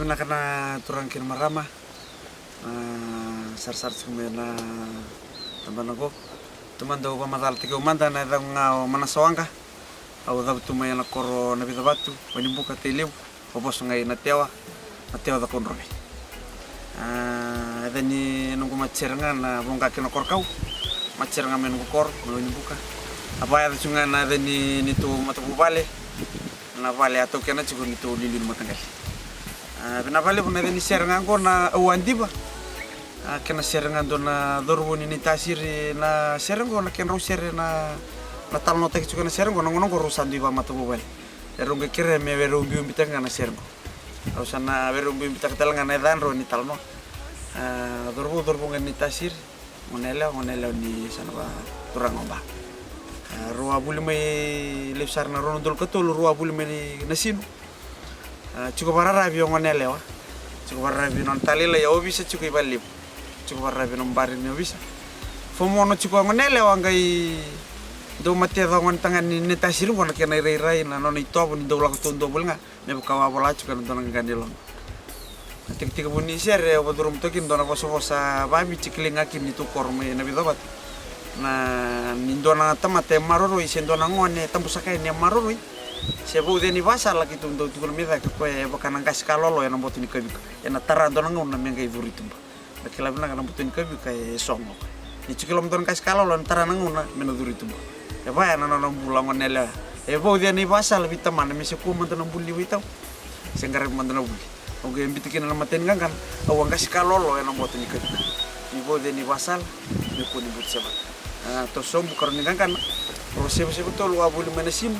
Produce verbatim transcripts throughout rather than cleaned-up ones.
Vinaka na turaga kei na marama, a, sarasara tiko mai na tabana qo. Taumada au vakamacalataki au mada, na yacaqu ga o Manasa Waqa. Au cavutu mai ena koro Navicavatu, Wainibuka, Tailevu. Au vosa ga i Natewa, Natewa Cakaudrove. A, yaca ni noqu matasere ga na Voqa kei na Korokau. Matasere ga mai noqu koro mai Wainibuka. A vakayaco tiko ga na yaca ni neitou matavuvale, na vale a taukena tiko neitou liuliu ni mataqali. A, vinaka vakalevu na yaca ni sere ga qo na Au a Diva. A, kena sere ga dua na cauravou ni Naitasiri, na sere qo na kedrau sere na, na talanoataki tiko ena sere qo, na gauna qo rau sa dui vakamatavuvale. Erau qai kerea me weirau biubitaka ga na sere qo. Au sa na weirau biubitaka tale ga na yacadrau ni talanoa. A, cauravou, cauravou ga ni Naitasiri. Goneyalewa, goneyalewa ni yasana vakaturaga o Ba. A, rau a vuli mai, levu sara na rua na udolu ka tolu, rau a vuli mai Nasinu. A, tiko vakararavi o goneyalewa. Tiko vakararavi nona talailai, a ovisa tiko i Valelevu. Tiko vakararavi na bari ni ovisa. Fomono tiko o goneyalewa, qai dau mateca o gonetagane ni Naitasiri qo na kena irairai, na nona itovo ni dau lako taudua voli ga. Me vaka au a vola tiko ena dua na qaqa ni loma. Na tekitekivu ni sere au vakacuruma toka kina dua na vosavosa vakaviti e kilai ga kina neitou koro mai Navicavatu. Na, ni dua na tamata e maroroi se dua na gone e tabusaka yani e maroroi, se vauci yani vakasala, keitou dau tukuna mai cake o koya e vaka na qase ka lolo ena boto ni kavika. Ena tara dua na gauna me qai curu i tuba. Na kila vinaka na boto ni kavika e sogo. Ni tiko i loma dua na qase ka lolo, ena tara na gauna me na curu i tuba. E vaya na nona bula o goneyalewa. E vauci yani vakasala vei tamana me se kua mada na buli ni veitau, se qaravi mada na vuli. Au qai biuta kina na matai ni qaqana, au a qase ka lolo ena boto ni kavika. Ni vauci yani vakasala me kua ni butu sevata. A, toso sobu, karua ni qaqana, rua, sevaseva, tolu, au a vuli mai Nasinu.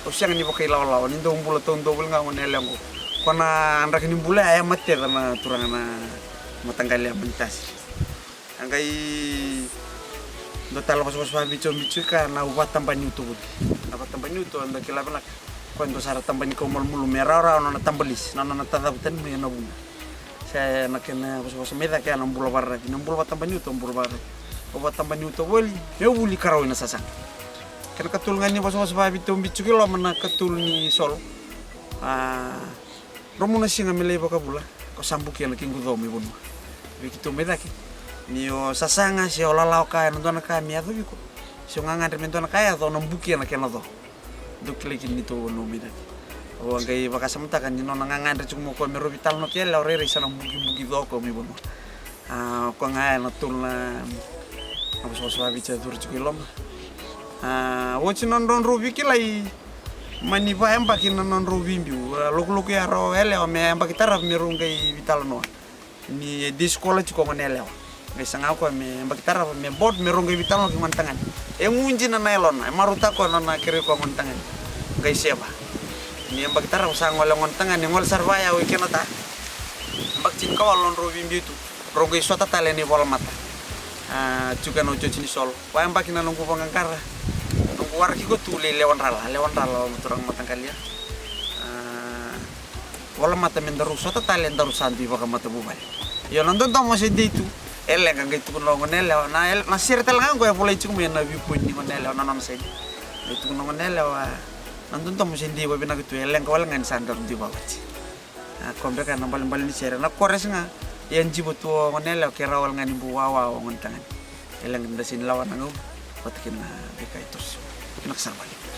Au sega ni vakailawalawa, ni dau bula taudua voli ga o goneyalewa qo. Ko na draki ni bula ya e mateca na turaga na mataqali ya mai Naitasiri. A qai dua tale na vosavosa vakaviti au biuta tiko i kea, na Au Vatabani Uto voli. Na Vatabani Uto, eda kila vinaka, koya e dua sara na tabani kau malumalumu, e rawarawa na nona tabalisi, na nona tacavu tani mai ena vuna. Se na kena vosavosa mai cake ya na Bula Vakararavi. Na Bula Vatabani Uto, Bula Vakararavi. Au Vatabani Uto voli, meu vuli ka rawa ni sasaga. Kena katolu ga ni vosavosa vakaviti au biuta tiko i loma, na katolu ni solo. A, dromu na siga me lai vakavula, ko sa bukia na kequ co mai vanua. Vei keitou mai cake, ni o sasaga se o lalawa ka ena dua na ka me yacovi iko, se o gagadre me dua na ka yaco, o na bukia na kena co. Dau kilai kina neitou vanua mai cake. Au a qai vakasamataka ni nona gagadre tiko mai o koya me rau veitalanoa kei yalewa rairai, sa na bukibuki co o koya mai vanua. A, o koya ga ya na tolu na, na vosavosa vakaviti a curu tiko i loma. A, oti na nodrau veikilai, mani vakayabaki na nodrau veibiu. A, lokuloku ya rau yalewa me yabaki tarava me rau qai veitalanoa. Ni e dei sikola tiko o goneyalewa, qai saga o koya me yabaki tarava me board me rau qai veitalanoa kei gonetagane. E gu dina na yalona, e marautaka o koya na nona kerei koya gonetagane. Qai seva. Ni yabaki tarava sa gole o gonetagane, e gole sara vaya o iko na ta. Yabaki tinikawalu nodrau veibiu tu, rau qai sota tale ena ivolamata. A, tiko ena otioti ni solo. Vakayabaki na noqu vaqaqara, noqu waraki iko tu, lai lewa drala, lewa drala o turaga mataqali ya. A, volamata me daru sota tale, daru sa dui vakamatavuvale. Io, na dodomo se dei tu. E leqa, qai tukuna o goneyalewa. Na, na sere tale ga qo e volai tiko mai ena viewpoint ni goneyalewa, na nona side. Qai tukuna o goneyalewa, na dodomo se dei vavinaka tu, e leqa wale ga ni sa daru dui vakaoti. A, koya beka na ibalebale ni sere. Na chorus ga, e a jiva tu o goneyalewa, ke rawa wale ga ni bau wawa o gonetagane. E leqa ni da sega ni lawa na gauna vata kei na veika e toso. Vinaka sara vakalevu.